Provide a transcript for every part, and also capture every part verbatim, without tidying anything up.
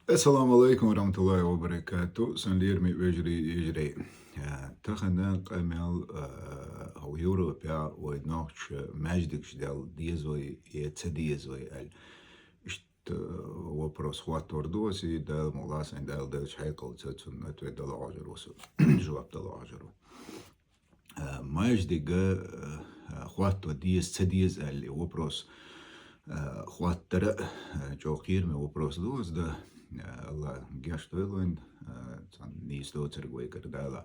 Ассаламу алейкум ва рахматуллахи ва баракату. Сан лерми вежарий, вежарий. Э, тахан къамел, э, Европе вай нохч маьждигаш дел деза вай, е ца деза вай аль. Ишт, э, вопрос хваттор доси, дал муласан, дал дал чайкал цацун ответ дала ажрусу. Жаваб дала ажру. Э, маьждига, э, хватто деза, ца деза аль вопрос, э, хваттара, э, чо кирме вопрос доз да, э, Алла геш тойлойн, э, цан нийс доцарг вай кардала.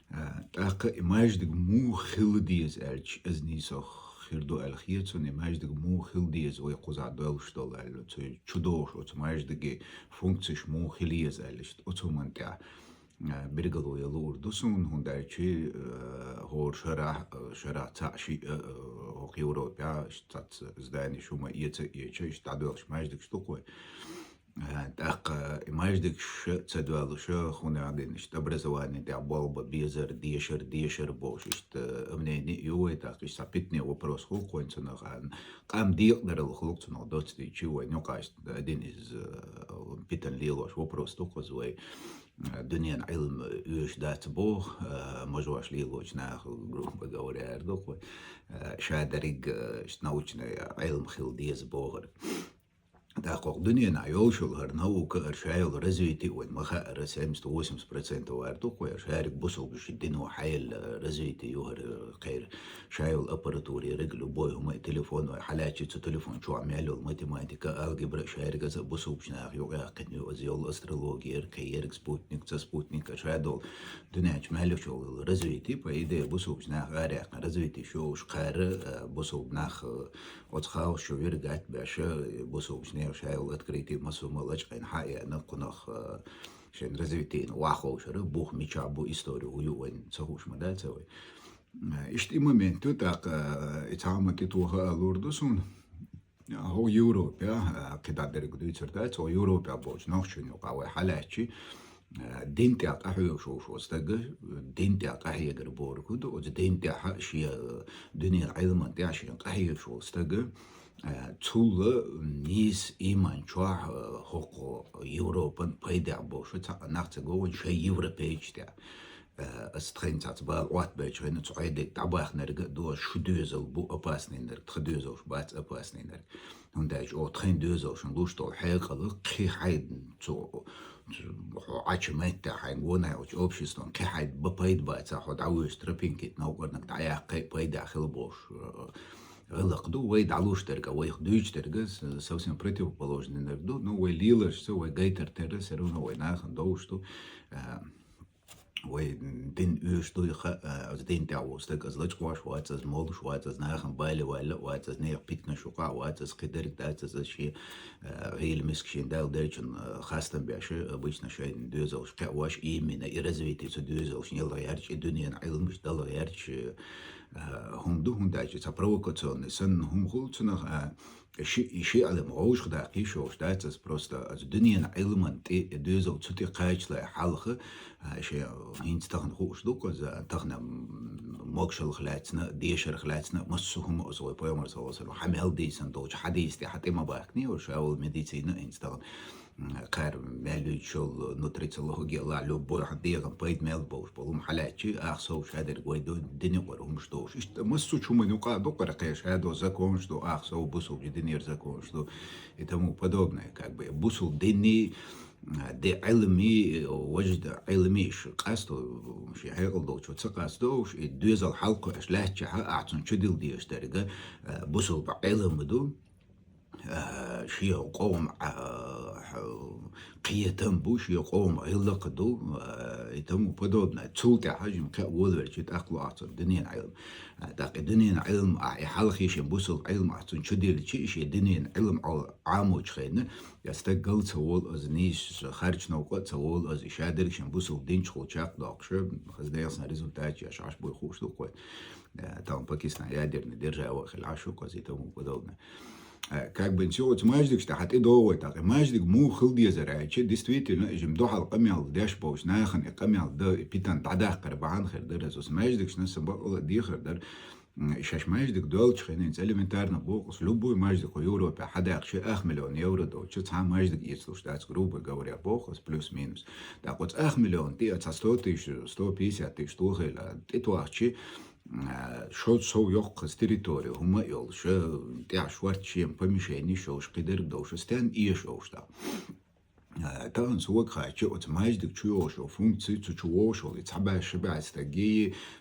Э, тахка и маьждиг му хил деза альч, аз нийсох хирду аль хецун, и маьждиг му хил деза вай куза долш дол аль, цу чудош, оцу маьждиги функциш му хил еза аль, ишт оцу мантя. Э, биргало я лур дусун, хундарчи, э, хор шара, э, шара ца ши, э, э, ох Европе, а, ш-, цац здани шума иеца иеча, иш тадвелш маьждиг штукой. Э, тахка, э, маьждиг ш-, ца дуалу ш-, хуна адин, ишт образование дя болба безар, дешар, дешар бош, ишт, э, мнение юой, так, ишт са питне вопрос ху, концунах, а, къам дикъ дарал хулук цунах доцти чи вай, ну, кашт, один из, э, питан лилош вопрос туказ вай. Э, дунен Ӏилм уьш дац бох, э, можваш лилоч нах, грубо говоря, эр дохуй. Э, шадериг, э, ш-, научный Ӏилм хил деза бохар. Тахкох дунен а йолшул хар наука ар шайол развитие вай маха ар семьдесят-восемьдесят процентов ар дохуй, ар шарик бусул гуш дино хайл, э, развитие юхар, э, кайр. Шайол аппаратура ериг, любой хумай телефон вай халячи цу телефон чуа мялол математика, алгебра шайргаза бусулчнах югъяхъин ю, аз йол астрология, кайерг спутник, ца спутник, шайдол дуняч мялочол развитие, по идее, бусулчнах аряхъин развитие шоуш кара, э, бусулнах, э, оцхал шу виргат бяша, э, бусулчнех шайол открытие масума лачкъин хаяна кунах, э, шен развитие вахол шара, бух мича бу историю ю вайн цахуш мадацавай. Ишти моменту так, э, и цама ти туха алур дусун. Хо Европе, э, кида дерг дуйцар да, цо Европе болч нохчун юкъа вай халячи, э, дин тя къахьуев шоу шо стага, дин тя къахьегар боргуд, оз дин тя ха шия, э, дунен Ӏилман тя шия къахьев шоу стага, э, цула нийс иман чуа, э, хокъо Европан пайда бошу ца нахца гован шай европейч тя. Э, ас тхайн цац бал уат бэч хойна цу айдек табахнерга до шу дюзел бу опасный нерг, тха дюзел ш бац опасный нерг. Хундач о тхайн дюзел шун луш тол хьекъал, кхи хайд цу, цу, хо ачи мэтта хайн гонай оч обществон, кхи хайд ба пайд баца, хо давуш тропинкит, наукарнак даяк кай пайда хил бош, э, гылак ду, вай далуш дерга, вай дюч дерга, с-, совсем противоположный нерг ду, ну, вай лилаш, со вай гайтер терра, все равно вай нахан доуш ду, э, вай дин уьш дуй ха, а, аз дин тя вустаг, аз лачкъош вац, аз молуш вац, аз нахан бали валла вац, аз нех питна шука вац, аз кидерг дац, аз ши, а, гил миск шин дал дерчун, а, хастам бяши, обычно шайн дюзалш кхе ваш именно и развитие цу дюзалш нелла ярч, и дунен Ӏилмш дала ярч, а, хунду хундач, ца провокационный сан хум хул цунах, а, Ши, ши алем гъовш хда кишош дац, аз просто аз дунен Ӏилман ти дюзал цу ти кайчлай халха, а, ши, хинц тахан хуш дук, аз тахан, м, могшал хлацна, дешар хлацна, массу хум аз гой поэмар саласар, хамел дейсан долч, хадис ти хатима бахни, о шавал медицина хинц тахан, м, кар мялючол нутрициология ла любой хадиягам пайд мел болш, болум халячи, ах сов шадер гой ду, дини гор хумш долш. Ишт массу чумын ука дукъар кеш, хадо закон, что ах сов бусул динер закон, что и тому подобное. Как бы бусул дини, а, де Ӏилми, вожд Ӏилмиш, къасто, ши хьекъал долчо ца къасто, и дюзал халкъо эш лячча, а, ацун чудил диеш дерга, а, бусул ба Ӏилм ду, а, ши къом, а, кхетам бу, ши къом гӀиллакх ду, а, и тому подобное. Цул тӀехьа жим кхе волверчи тӀаккха лоацун дунен Ӏилм. А, тӀаккха дунен Ӏилм, а, и хьалхи шин бусул Ӏилм а цун чудилчи, ши дунен Ӏилм Ӏо-, Ӏамуч хейна, я стаг гал ца вол аз нийш харч новкъа ца вол аз и шадерг шин бусул динч хул чакх доккхуш, аз дехсан результат я шаш буй хуш ду кой. Э, там Пакистан ядерный держава хил ашу кос и тому подобное. Э, как бы ничего, вот мадждик, что хати довой так. Мадждик му хил дезарайчи, действительно, ижим дохал къамял деш бош, нахан и къамял да, и питан дадах карбахан хер да, резус мадждик, что сам бакъала дихар да. М, и шаьш маьждиг доаллача хана, хӀинца элементарно боху ас, любой маьждиг кху Европе хьадаккха, ши ах миллион евро долча цхьа маьждиг эцалуш дац, грубо говоря, боху ас, плюс-минус. ТӀаккха оцу ах миллион тӀе а цхьа сто тысяч, сто пятьдесят тысяч тохийла тӀетохча, а, шо сов йоккхаза территори хӀума а йолуш, а, тӀехь шорта шен помещенеш йолуш, кхидерг долуш, стенна эша йолуш тӀаккха. А, тахана сога хаьттича, оцу маьждиг чу йолуш йолу функций, цу чу вовшах волу и цхьа бӀе, ши бӀе стаг,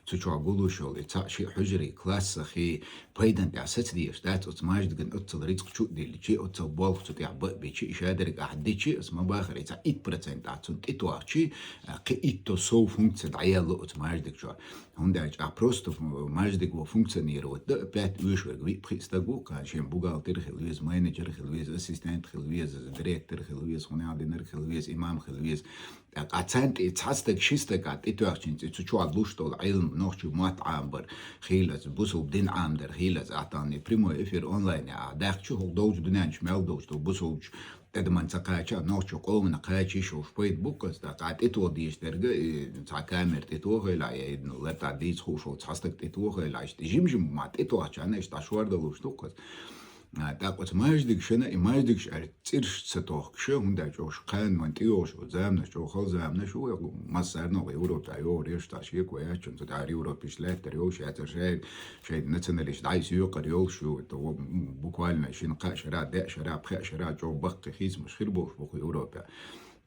цу чохь гулуш йолу и цхьаъ, шиъ хьуьжарий, классах и пайдан тӀехь саца дезаш дац, оцу маьждиган оццал рицкъ чу а диллича, оццал болх цу тӀехь бан а бича, и шадерг ахь дича, ас ма бахара, и цхьа итт процент ахь цунна тӀетохча, а, кхин итто сов функци дӀаелла оцу маьждиг чохь. ХӀунда аьлча ахь просто маьждиго функционировать дан, опять оьшург виъ-пхиъ стаг ву, кхана шен бухгалтер хила веза, менеджер хила веза, ассистент хила веза, директор хила веза, хӀун аьлла динарг хила веза, имам хила веза. ТӀаккха царна тӀе цхьа стаг, ши стаг а тӀетоьхчинца, цу чохь луш долу Ӏилма, нохчийн мотт Ӏамбар, хийлаза, бусулба дин Ӏамдар, хийлаза, ахь тахана прямой эфир онлайне ахь даьккхича, хӀокху долчу дуьнен чу мел долчу долу бусулбачу тӀедаман ца кхача, нохчийн къомана кхача йиш йолуш пайда бу-кх аса, тӀаккха тӀетоха дезаш дерг, и цхьа камера тӀетохийла, я и лата дийца хууш волу цхьа стаг тӀетохийла, иштта жим-жим ма тӀетохча, иштта дӀашор далуш ду-кх аса. А, тӀаккха оцу маьждигашна, и маьждигаш аьлла цӀераш ца тохкуш, хӀунда аьлча оха кхана вайн тӀейогӀуш йолу заманаш, чӀогӀа хала заманаш ю, массарна а Европе йогӀур еш, цхьа шеко яц шуна, цу тӀехь Европе иштта лаьттара йолуш яцара, шайн, шайн националист дӀай соькхар йолуш ю, это, во, м, буквально шина-кхаа шарахь, деа шарахь, пхеа шарахь чӀогӀа баккхий хийцамаш хир болуш бу-кх Европе.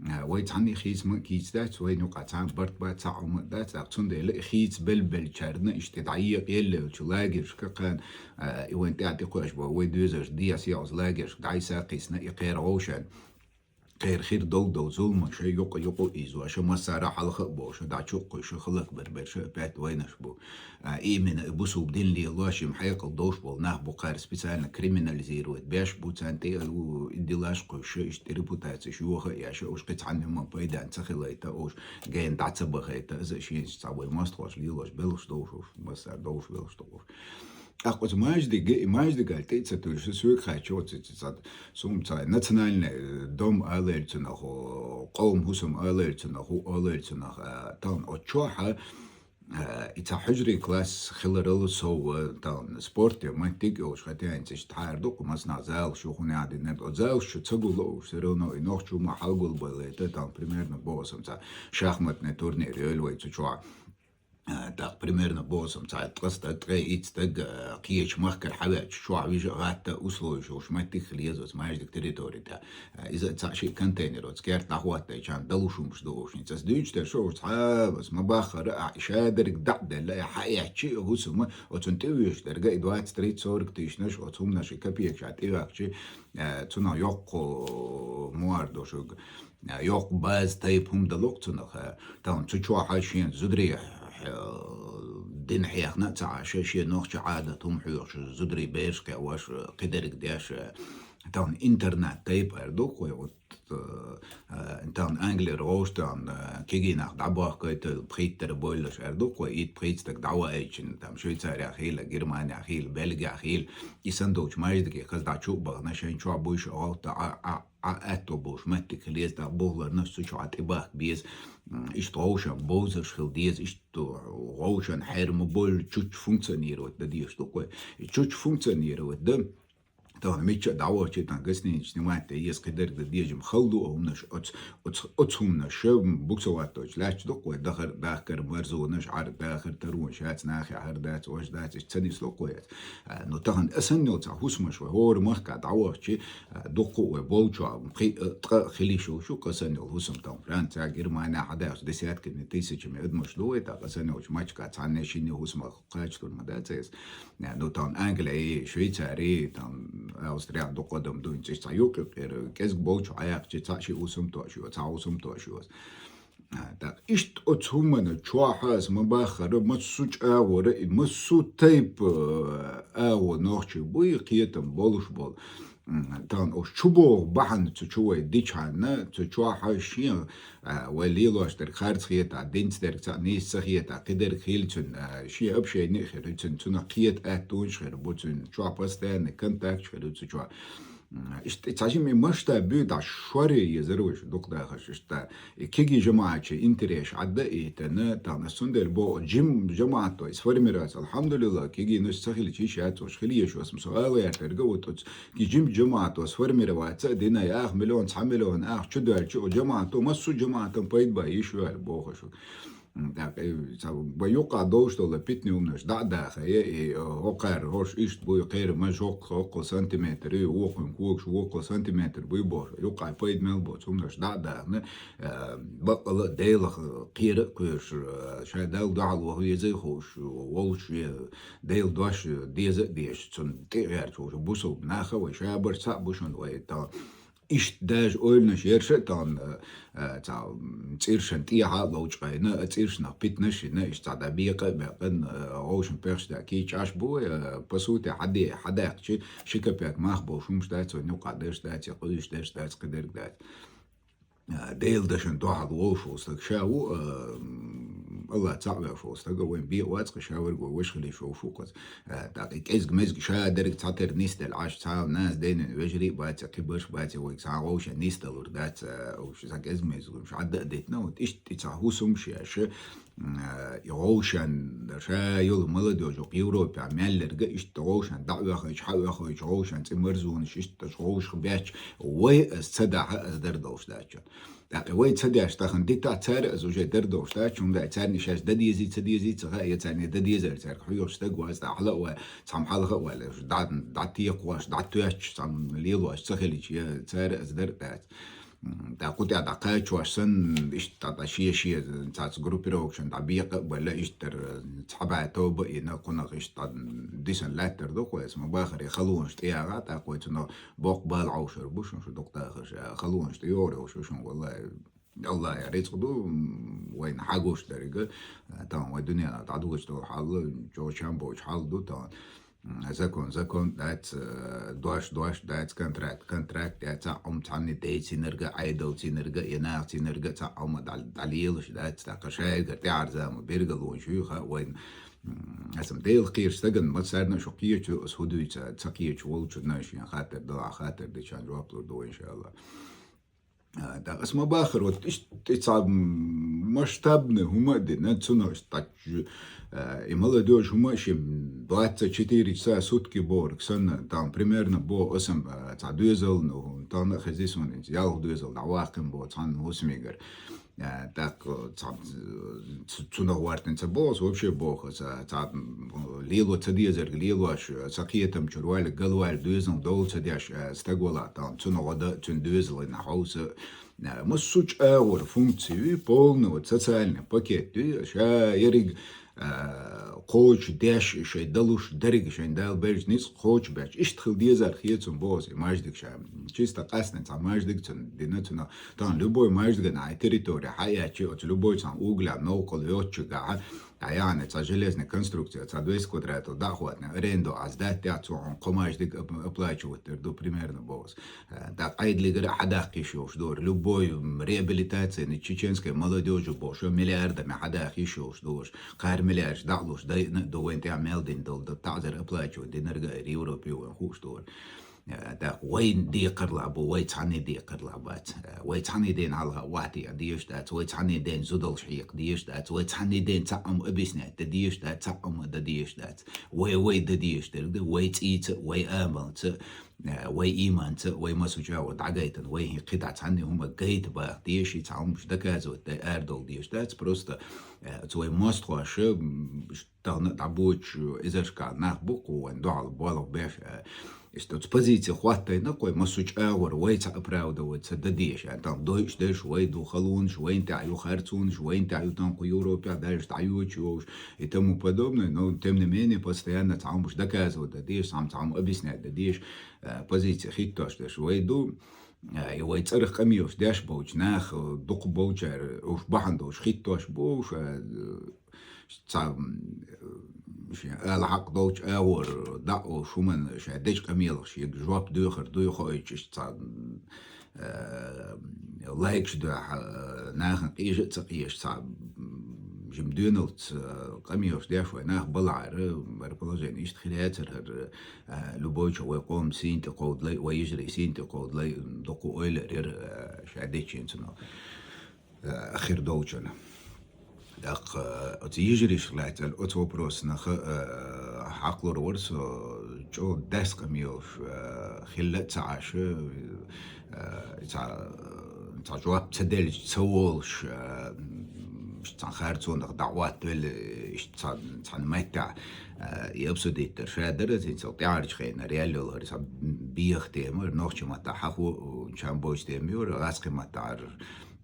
А, вай цхьанна хийцаман кийца дац, вайна юкъахь цхьа а барт бац, цхьа а хӀума дац, тӀаккха цундела и хийца белла-беллачарна иштта дӀаекъа елла йолчу лагершка кхана, а, и вайн тӀаьхьа тӀекхоьш бу, вай доьзалш дӀасаелла оцу лагершка, дӀасакхийсина и кхеран вовшашна. Кхеран хир долу-долу зуламаш юкъа-юкъа а ийзош, массара а хьалха а бохуш, дӀачу а кхуьйсуш, хӀаллакбар берш а опять вайнаш бу. А, именно и бусулба дин лелош, им хьекъал долуш болу нах бу, кхара специально криминализировать беш бу, царна тӀе а, у, и делаш кхуьйсуш, иштта репутацеш йоха а еш, уьш кхин цхьанна хӀуманна пайдана ца хилийта, уьш гена дӀа ца бахийта, иза шена цхьа вай мостагӀаша лелош белхаш долуш, уьш массара долуш белхаш долуш. ТӀаккха оцу маьждиге, и маьждиг аьлла тӀе а ца туьйсуш, соьга хаьттича, оцу ца, ца, суна цхьа национальный, э, дом алийла цунах, о, къоман хӀусам алийла цунах, хӀу алийла цунах, а, тахана оцу чохь, а, и цхьа хьуьжарий класс хиларал сов, а, тахана спорте меттиг а йолуш, хотя хӀинца иштта хьара ду-кх, массанхьа залаш ю, хӀун аьлла динарг, оцу залаш чу ца гулло уьш, всё равно и нохчо ма хьалгулбалийта, тахана примерно боху ас цхьа шахматный турнир йойла вай цу чохь. А, тӀаккха примерно боху ас цхьа ткъа стаг, ткъе итт стаг, а, кхечу махкара хьавеача, чохь вижа а гӀатта условиш йолуш меттиг хила еза оцу маьждиг территори тӀехь. А, иза а цхьаъ-шиъ контейнер оцу керта дӀахӀоттайчарна далуш хӀумаш ду уьш. ХӀинца ас дуьйцуш дерш уьш цхьа, ас ма баххара, а, и шадерг дӀа а делла, и хьаэцча а хӀусам, оцунна тӀеоьшуш дерг, и двадцать, тридцать, сорок тысячнаш, оцу хӀуманаш и копеекаш тӀеваьккхича, а, цунах йоккха муар ду шуьга. А, йоккха база тайпа хӀума далу-кх цунах, а, тахана цу чохь шен зударий, а, дин хьехна а ца Ӏаш, шен нохчийн Ӏадат хӀума хьоьхуш, зударий бераш кхиош, кхидерг деш, а, тахана интернат тайпа аьлла ду-кх вай, вот, а, а, тахана Англера гӀовш тахана, а, кегий нах дӀабохкайта, пхийттара бойлаш аьлла ду-кх вай, итт-пхийтта стаг дӀаваийчина, там Швейцарехь хийла, Германехь хийла, Бельгехь хийла, и санна долчу маьждигех хаза дӀа чу а бахана, шайн чохь буй шу гӀовтта, а, а, Ӏа аьтто болуш меттиг хила еза, тӀаккха бухларнаш цу чу Ӏа тӀебахка беза. М, иштта гӀовшан бовзарш хила деза, иштта гӀовшан хьерма болу чучча функционировать дан дезаш ду-кх вай. И чучча функционировать дан, тахана мичча а дӀавахча, тахана гостиницаш снимать дан еза, кхидерг дан деза, ма хала ду а хӀуманаш, оцу, оцу, оцу хӀуманаш, м, буксовать доцуш лаьтташ ду-кх вай, дахар, дахкар, марзонаш, Ӏар, дахар, таронаш яц, нахе хӀара дац, важа дац, иштта ца нисло-кх вай аса. А, ну, тахана а санна йолу цхьа хӀусамаш вай хӀора махка дӀавахча, а, дуккха а вай болчохь, пхи-, а, ткъа а хила йиш йолуш ю-кх а санна йолу хӀусам тахана. Франция, Германия хьадаьхча, десятками, тысячами адамаш ду вай, тӀаккха а санна йолчу мачка цхьанне-шинне хӀусамах кхача тур ма дац аса. А, ну, тахана Англи, Швейцари, тахана Австрия дуккха адам ду, хӀинца иштта цхьа юкъ-юкъера кӀезиг болчохь Ӏаяьккхича, цхьаъ-шиъ хӀусам тоъаш ю, цхьа хӀусам тоъаш ю аса. А, тӀаккха иштта оцу хӀуманна чохь аса ма баххара, массо а чӀагӀора, и массо а тайпа, а, агӀо нохчий буй, кхетам болуш болу. М, тахана оцу чу богӀу бахьана цу чу вай дичхьана, цу чохь шен, а, вай лелош дерг харц хета, динца дерг цхьаъ нийса ца хета, кхидерг хила цуьнан, а, шен общение а хир ю цуьнан, цунах кхета аьттонаш хир бу цуьнан, чохь постоянный контакташ хир ю цу чохь. Иштта цхьа жима масштаб буй, дӀа шоръе езар вай шу дукха дахаш, иштта. И кегий жамаӀатчий интерес Ӏадда а йитана, тахана цундела бо жима жамаӀато сформироваться, алхьамдулиллахӀ, кегийнаш ца хилча йиш яц уж, хила езаш ва-м со ала гӀертарга, вот оцу кегий жима жамаӀато сформироваться а дина, ах миллион, цхьа миллион, ах чу доьлча, о жамаӀато, массо а жамаӀатан пайда ба йиш йоьлла боху шу. ТӀаккха, э, ца, ба юккъа довш дола питане хӀуманаш дӀа а даха, э, и, э, хӀокхара хӀорш иштта буй, кхера маж хӀокху, хӀокху сантиметр ю, вокхун когаш вокху сантиметр буй бохуш, юккъа пайда мел боцу хӀуманаш дӀа а дахана, э, баккъала а Делах кхера а кхоьруш, э, ша Далла дуьхьал ваха веза а хууш, волчу, э, Делан дош деза а дезаш, цунна тӀе а гӀерташ волчу бусалба наха вай, ша барш цхьаъ бу шуна вай, тахана. Иштта даже ойланаш ерш а тахана, э, цхьа, м, цӀерашна тӀехьа а ловчкъайна, а цӀерашнах питанаш а йина, иштта цхьа дӀа бекъа а баьккхина, э, гӀовшан пехча даккхий чӀаш бу, э, по сути, хьаде-, хьадаьккхича, ши копейк мах болуш хӀумаш дац, вайн юккъа дерш дац, я къуьйсуш дерш дац, кхидерг дац. Э, Делан дашна дуьхьал волуш волу стаг ша ву, э, м, АллахӀ цхьаъ веш волу стаг, вайн бен вац-кх ша верг вай ваша хилийта волуш ву-кх иза. Э, тӀаккха и кӀезиг-мезиг ша дерг цхьатерра нисделла Ӏаш, цхьа а наз, дена вежарий а бац, кхиберш а бац, вайга цхьа а гӀовша нисдалур дац, э, уьш сан кӀезиг-мезиг хӀумнаш Ӏадда а дитина, вот иштта и цхьа хӀусамаш еш, э, и гӀовшан, ша йолу молодёжь Европехь мел ерг а, иштта гӀовшан дӀа а оьхуьйтуш, хьа а оьхуьйтуш, гӀовшан цӀе марзонаш, иштта гӀовшах бетташ, вай аса ца дахь а, аса дара долуш дац. ТӀаккха вай ца деш тахана дитахь, цара аса уже дара долуш дац, хӀунда аьлча царна шаьш дан дезий, ца дезий ца хаьа, я царна дан дезара цаьрга хьоьхуш стаг вац, тӀаккха хьала а ваьлла, цхьамма хьалха а ваьлла, уьш дӀа-, дӀатекхош, дӀатоьттуш, цхьамма лелош ца хилча, я цара аса дара а дац. М, тӀаккха кху тӀехь дӀакхачош санна, иштта дӀа шен-шен цхьацца группировкашна дӀа бекъа а баьлла, иштта цхьа бӀе тоба а йина, кхунах иштта дӀа дисан лаьттар ду-кх вай, аса ма бахара, и халонаш тӀеяха, тӀаккха вай цунах боккха бала Ӏовшур бу шуна, шу дукха дахарш, а, халонаш тӀейогӀур йолуш ю шуна, валлахӀи. АллахӀан рицкъ ду, м, вайна хьагуш дерг, а, тахана вай дуьненахь дӀадолуш долу хьал, чӀогӀа чам боцу хьал ду тахана. М, закон, закон дац, э, дош, дош дац, контракт, контракт дац, цхьа а хӀума цхьанна дайцинарг а, Ӏедалцинарг а, я нахацинарг а, цхьа а хӀума дӀа-, дӀалелаш дац, тӀаккха шайгара тӀаьхьарза ма бергалонаш ю, хаьа вайна. М, аса Дела кхерчу стагана, ма царна а шу кхечу, аса хӀун дуьйцу, ца кхечу волчунна а шен хаттар далахь, хаттар дечарна жоп лур ду вай, иншаАллахӀ. А, да, ас ма бахара, вот иштта цхьа, м, масштабный хӀума а дина, цунах иштта тӀаккха, э, и молодёжь хӀума а шим двадцать четыре часа сутки бохург санна, там примерно бо асам, э, цхьа доьзал, ну, тахана а хези суна, ялх доьзал дӀаваккхина бо цхьанна хӀусамигара. Э, тӀаккха цхьа, цу-, цунах вартина ца боху ас, вообще боху ас, цхьа, м, лело ца дезарг лелош, ца кхетам чуьра ваьлла, галваьлла, доьзал довла ца деш, э, стаг валахь, там, цунах гӀо дан, цуьнан доьзална хьовса, Э, массо а чӀагӀор функци ю, полный вот социальный пакет ю, ша ерриг, э, кхочушдеш, шайн далуш дерриг, шайн Дала бевлча ницкъ кхочушбеш. Иштта хила дезар хета суна боху ас и маьждиг ша. Чисто къаьстина цхьа маьждиг цунна дина цунах. Тахана любой маьждигана хьайн территори хьаэцча, оцу любой цхьана угла новкъа йоцучу гахьа, а, яхьана цхьа железная конструкция, цхьа двести квадратов дӀа а хӀоттийна, аренду Ӏа сдать дехь, цо хьуна кхо маьждиг ап-, оплачивать дер ду примерно боху ас. Э, дӀа Ӏедалигара а хьадаккха йиш йолуш дора. Любой, м, реабилитацияна чеченской молодёжи бохуш, миллиардами хьадаха йиш йолуш дора. Кхара миллиардаш дӀа а луш, дайъина а ду, вайн тӀехь мел дина долу, ду, таӀзар оплачивать динарг а Европе вайн хууш дора. Э, тӀаккха вайн декхарлахь бу, вай цхьанний декхарлахь бац. Э, вай цхьанний ден хьалха вахтий а дезаш дац, вай цхьанний ден зудалш хьекха дезаш дац, вай цхьанний ден цхьаъ ам объяснять дан дезаш дац, цхьаъ ам дан дезаш дац. Вай, вай дан дезаш дерг ду, вай цӀийца, вай амалца, э, вай ийманца, вай массо а чӀагӀо дӀагайтина, вай хӀин кхидӀа цхьанний хӀума гайта баха дезаш, и цхьа хӀумаш доказывать дай арадовла дезаш дац, просто, э, оцу вай мостагӀаша, м, тахана дӀабоцучу эзаршкахь нах бу-кх вайн дуьхьал болх беш, э, иштта оцу позици хӀоттайна-кх вай, массо а чӀагӀор вай цхьа оправдывать ца дан дезаш, э, тахана дойуш дерш вай ду, халонаш вайн тӀехь ю, харцонаш вайн тӀехь ю, тахана кху Европехь даьллаш дӀайоьдуш йолуш и тому подобное, но тем не менее постоянно цхьа хӀумаш доказывать дан дезаш, цхьа хӀума объяснять дан дезаш, э, позици хӀиттош дерш вай ду. Э, и вай цӀарах къамелаш деш болчу нах, э, дукха болчара, уьш бахьана долуш хӀиттош бу, уьш, э, цхьа, м, э, шен ала хьакъ долчу агӀор дӀа а олуш хӀуманна шайн дечу къамелах шега жоп доьхур дуй хоуьйтуш, цхьа, м, э, лайкаш дуьхьа, э, нахана къежа а ца къежаш, цхьа, м, Жим доьналц, э, къамелаш деш вай нах балагӀара, бара положение иштта хир яцар хӀара, э, любой чо вай къоман сийна тӀакховдалой, вай йижарий сийна тӀакховдалой, дукха ойла яр, э, ша деччинца но, э, хир долчунна. ТӀаккха, э, оцу йижарийшка лаьцна оцу вопросах, э, хьакхалур вара со, чӀогӀа дас къамелаш, э, хилла а ца Ӏаш, э, цхьа, цхьа жоп ца делча, ца волуш, э, цхьана харцонах дӀахӀоттавелла, иштта цхьа, цхьана меттехь, э, и обсудить дар ша дара, цуьнца тӀаьхьарчу хенахь реально лора, цхьа беха тема, нохчийн маттахь хьахо, чам боцу тема юра, гӀазкхийн маттахь,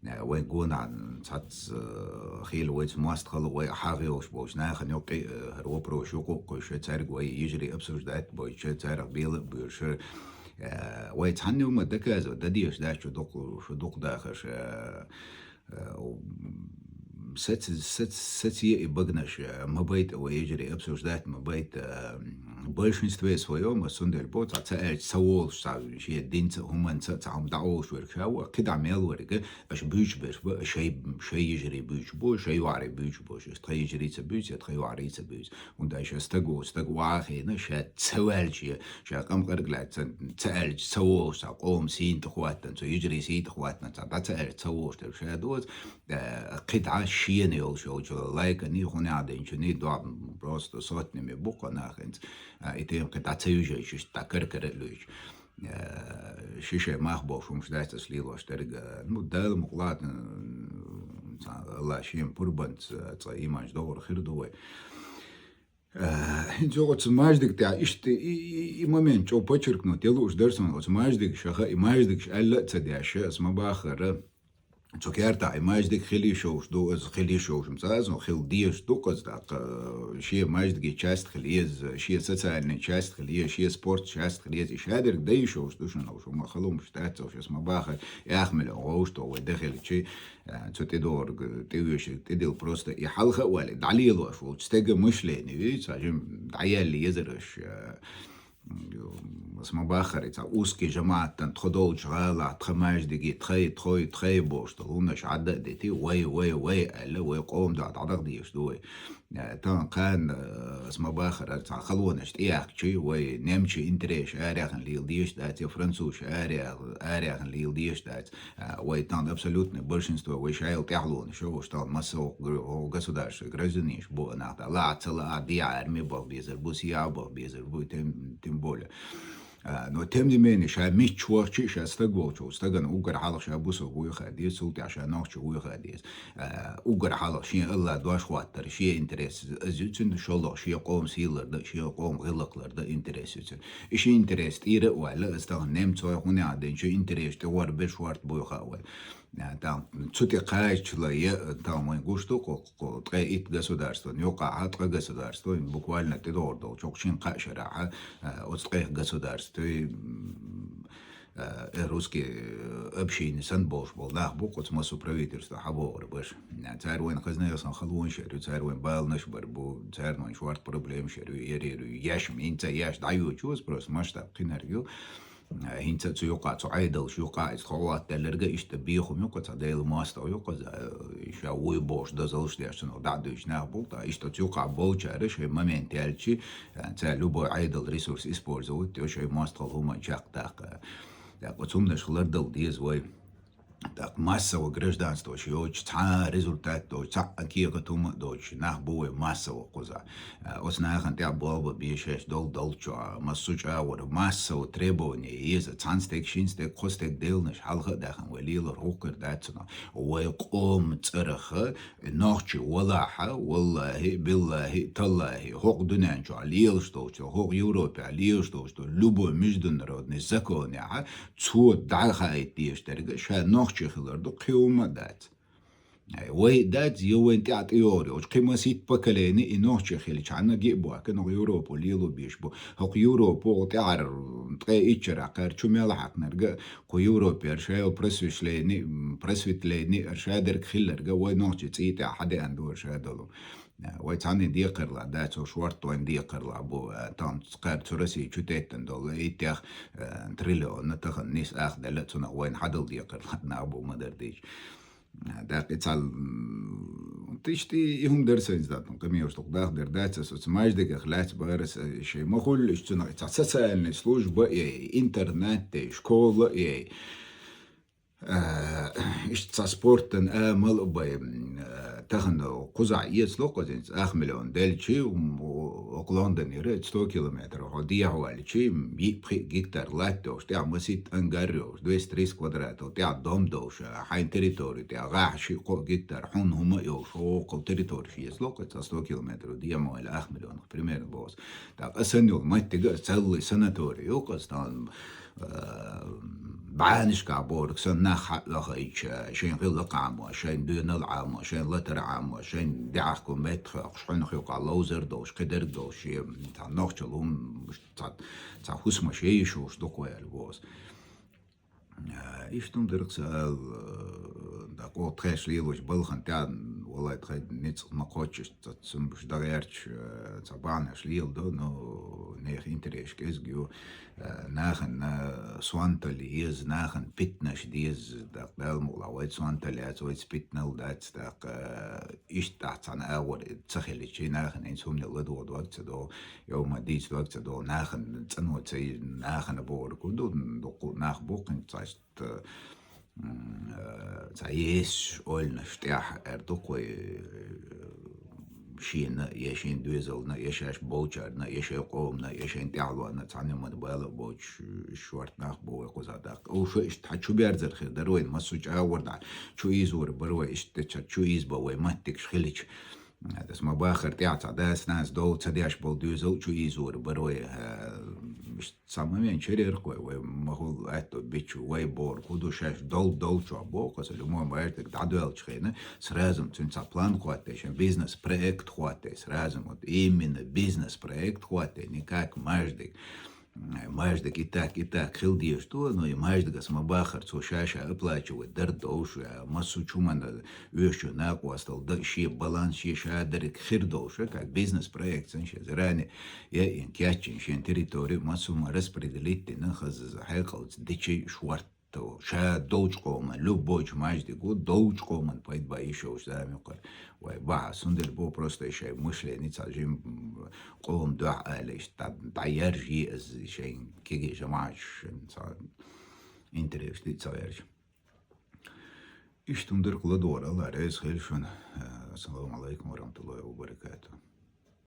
э, вайн гонахь цхьацца, э, хийла вайца мостагӀалла, вай хьагӀ йолуш болчу нахана юккъе, э, хӀара вопрос юкъа а кхуьйсуш, цаьрга вай йижарий обсуждать бойтуш, царах бела а буьйлуш, э, вай цхьанна юма доказывать дан дезаш дац, шу дукха, шу дукха дахарш, э, э, сац-, сац-, саце и баганаш, э, ма байта вай йижарий обсуждать, ма байта, э, большинстве своём, ас цундела боху, цхьа ца аьлча ца волуш, цхьа шен динца а, хӀуманца а, цхьа хӀума дӀаолуш верг ша ву, кхидӀа мел верг, аша буьйцуш берш бу, шай, шай йижарий буьйцуш бу, шай йоӀарий буьйцуш бу, аша тхан йижарий ца буьйцу, я тхан йоӀарий ца буьйцу. ХӀунда аьлча стаг ву, стаг вахийна, ша ца ваьлча, ша къамкъарг лаьцна, ца аьлча ца волуш, цхьа къоман сийна тӀе хӀоттана, цу йижарий сийна тӀе хӀоттана, цхьа дӀа ца аьлча ца волуш дерг ша доцу, э, кхидӀа шена йолуш йолчу лайканий, хӀун аьлла динчуний, дохьа просто сотнями бу кху нахана, э, и тема кхидӀа ца юьжуьйтуш, иштта дӀа кара-кара а луьйчу. Э, ши-шайн мах бохуш хӀумаш дац аса лелош дерг, э, ну, Дала мукъ лахь, э, цхьа Алла шен пурбанца, э, цкъа ийманчу догӀур хир ду вай. Э, хӀинца оцу маьждиг тӀехь иштта и, и, и момент чӀогӀа подчеркнуть ян лууш дара суна, оцу маьждигашха, и маьждигаш аьлла а ца деш, аса ма баххара, цу кертахь и маьждиг хила йиш йолуш ду, иза хила йиш йолуш ма ца, иза хила дезаш ду-кх иза, тӀаккха, э, шен маьждиге часть хила еза, шен социальный часть хила еза, шен спорт часть хила еза, и шадерг дан йиш йолуш ду шуна, уьш ма хала хӀумаш дац, уьш аса ма баххара, эхь миллион гӀовшто вай дан хилчи, э, цу тӀедогӀург, тӀевоьшург, тӀедилла просто и хьалха а ваьлла, дӀалелош волчу стеган мышление, вуьйцу, хьажим, дӀаяьлла езар аша, э, аса ма баххара, и цхьа узкий жамаӀатан тхо долчу гӀалахь, тхан маьждиге, тхай, тхой, тхай бохуш долу хӀуманаш Ӏадда а дитий, вай, вай, вай аьлла, вай къоман дуьхьа дӀадахьа дезаш ду вай. Э, тахана кхана, э, аса ма баххара, цхьа халонаш тӀеяхкачий, вай немчийн интересаш араяхна лела дезаш дац, я французаш араяхна, араяхна лела дезаш дац. Э, вай тахана абсолютное большинство, вай шайла тӀаьхьалонаш ю, уьш тахана массо а гр-, государство гражданинаш бу, нах да, лаахь, ца лаахь, дехьа арми баха безар бу, сияхь баха безар бу, тем, тем более. А, но тем не менее, ша мичча вахча а, ша стаг волчу, стагана уггар хьалха ша бусалба вуй хаа деза, цул тӀаьхьа ша нохчо вуй хаа деза. А, уггар хьалха шен Алла дош хӀоттар, шен интерес, аз ю цуьнан шолгӀа, шен къоман сий лардан, шен къоман гӀиллакх лардан интерес ю цуьнан. И шен интерес тӀера а ваьлла, аса тахана немцой хӀун аьлла динчу интерес тӀе варбеш хӀорта буй хаа вай. А, там, цу тӀе кхаччале, там вайн гуш ду, кху, кху ткъе итт государствон юкъахь, ткъа государство, буквально тӀедогӀур долчу кху шина-кхаа шарахь, а, оцу ткъех государстве, м, а, э, русский, э, община санна болуш болу нах бу, оцу массо правительство хьабогӀур баша. А, цара вайна хазна ясан халонаш яр ю, цара вайн баланаш бар бу, царна вайн шорта проблемаш яр ю, яр яр ю, еш, хӀинца еш дӀайоьчу, просто масштаб кхинарг ю. ХӀинца цу юкъа, цу Ӏедалш юкъа, иза тхо хьоттаьлларга иштта бехам юкъа, цхьа Делан мостагӀа юкъа, за, ша вуй бохуш дозаллаш деш, цунах дӀа а дуьйцу нах бу, ткъа иштта оцу юкъа болчара шайн момент яьлчи, ца любой Ӏедал ресурс использовать, тӀе шайн мостагӀал хӀуманна чекхдаккха. ТӀаккха оцу хӀуманаш лардала деза вай. ТӀаккха массовый гражданство шу йоцуш, цхьа результат доцуш, цхьа а кехат хӀума а доцуш, нах бу вай массовый кхузахь. Э, оцу нахана тӀехь болба бешаш дол долчохь, массо а чӀагӀо, массовый требование еза, цхьана стеган, шина стеган, кхо стеган деланаш хьалха а даьхна вай лелар хӀокхуьра дац цунах. Вай къоман цӀарах, нохчи валахьа, валлахӀи, биллахӀи, таллахӀи, хӀокху дуьнен чохь лелаш долчу, хӀокху Европехь лелаш долчу, любой международный законехь, цо дӀахаийта дезаш дерг, ша нохчи хилар ду, кхин хӀума а дац. Ай, вай дац, я вайн тӀаьхьа тӀейогӀур йолчу кхин масийтта поколени и нохчи хилча, хьанна гиъ бохка, нах Европо лело беш бу. ХӀокху Европо, хӀокху тӀаьхьара ткъе итт шарахь кхара чу мел хьаькхнарг, кху Европера ша йо просвещлени, м, просветлени, ара ша дерг хилларг, вай нохчи цӀий тӀехь хьадеана ду ара ша долу. Вай цхьанний декхарлахь дац, цо шорта вайн декхарлахь бу, а, тахана кхара цу Россия чу теттана долу, иттех, а, триллион, тахана нис ах делла, цунах вайна хьадала декхарлахь нах бу ма-дарра дийча. ТӀаккха и цхьа, м, Иштта и хӀума дара сайна, датан къамелаш дукха даха дер дац, аса оцу маьждигах лаьцна бара аса шайн ма хуьллу, иштта цунах цхьа социальная служба а яй, интернат а яй, школа а яй. А, иштта цхьа спортан а мала а бай, м, а, тахана кхузахь эцало кхузинца ах миллион делчи, м, около Лондонера сто километр, хьо дехьа валичи, м, йиъ-пхиъ гектар латта йолуш, тӀехь маситта ангар йолуш, двести тридцать квадратов, тӀехь дом долуш, а, хьайн территорию тӀехь гӀахь шиъ-кхоъ гектар, хьуна хӀума а йолуш, хӀокхул территориш эцало кхуза сто километр, дехьа ма валла ах миллионах примерно боху аса. ТӀаккха сан йолу маттига а цаллий санаторий ю кхуза, тахана, а, бӀаьнашкахь бохург санна нах хьаоьхуьйтуш, шайн гӀиллакх Ӏамо, шайн доьналла Ӏамо, шайн латар Ӏамо, шайн дехьахкун меттах хьокхуш, хьуьнах юкъахь ловзар долуш, кхидарг долуш, шен цхьа нохчалла хӀума, цхьа, цхьа хӀусамаш яйиш йолуш ду кхуза аьлла боху аса. А, иштта хӀума дара-кх сан ала, а, тӀаккха тхаьш лелочу балхана тӀехь, валлай, тхайн ницкъ ма кхоччуш, цхьа цуьнан баш дагӀерчаш, а, цхьа бахьанаш леладо, но нехан интересаш кӀезиг ю. Э, нахана сонталла еза, нахана питанаш деза, тӀаккха Дала мукъалахь вайца сонталла яц, вайца питанал дац, тӀаккха, э, иштта тӀаккха цхьана агӀор ца хилча, нахана хӀинца хӀумане ладогӀа дог ца догӀу, йо, ма дийца дог ца догӀу, нахана цӀано ца йи-, нахана бохург хӀун ду, дуккха нах бу-кх хӀинца цхьа иштта, м, э, цхьа есаш ойланаш тӀехь эр ду-кх вай, э, шена, я шен доьзална, я шаьш болчарна, я шайн къомана, я шайн тӀаьхьалонна, цхьана хӀуманна бала а боцуш, шорта нах бу вай кхузахь тӀаккха. Уьш иштта хьан чу берзар хир дара вайна, массо а чӀагӀо дӀа чу ийзор бара вай, иштта ца чу ийзабо вай маттигаш хилча. Аса ма бахара тӀехь цхьа дас-нанас дов ца деш болу доьзал чу ийзор бара вай, а, иштта Цхьа момент чуьра яра-кх вай, вай ма хуьллу аьтто бичча, вай бохург хӀун ду шаьш долу долчохь боху аса, любой маьждиг дӀадоьллучу хенахь, сразу цуьнан цхьа план хӀоттай, шен бизнес-проект хӀоттай, сразу вот именно бизнес-проект хӀоттай, не как маьждиг. Маьждиг и так, и так хила дезаш ду, но и маьждигас ма бахара, цо ша-ша оплачивать дар долуш, а, массо а чу ма оьшучу накъосталла дан шен баланс, шен ша дерг хир долуш, как бизнес-проект санна шен заранее я ин кечйина шен территорию массо а ма распределить дина, хаза хьекъалца дичи шорта. Ша долчу къоман, любойчу маьждиго долчу къоман пайда ба йиш йолуш зама ю-кх хӀара. Вай бахьа, цундела бо просто шайн мышление цхьа жим къоман дуьхьа ала иштта дӀа-, дӀаяржае аса шайн кегий жамаӀаташ, шайн цхьа интересаш диъ ца верза. Иштта хӀума дара-кх, ладогӀар ала, реза хуьлда шуна. Ассаламу алайкум ва рахматуллахи ва баракатух.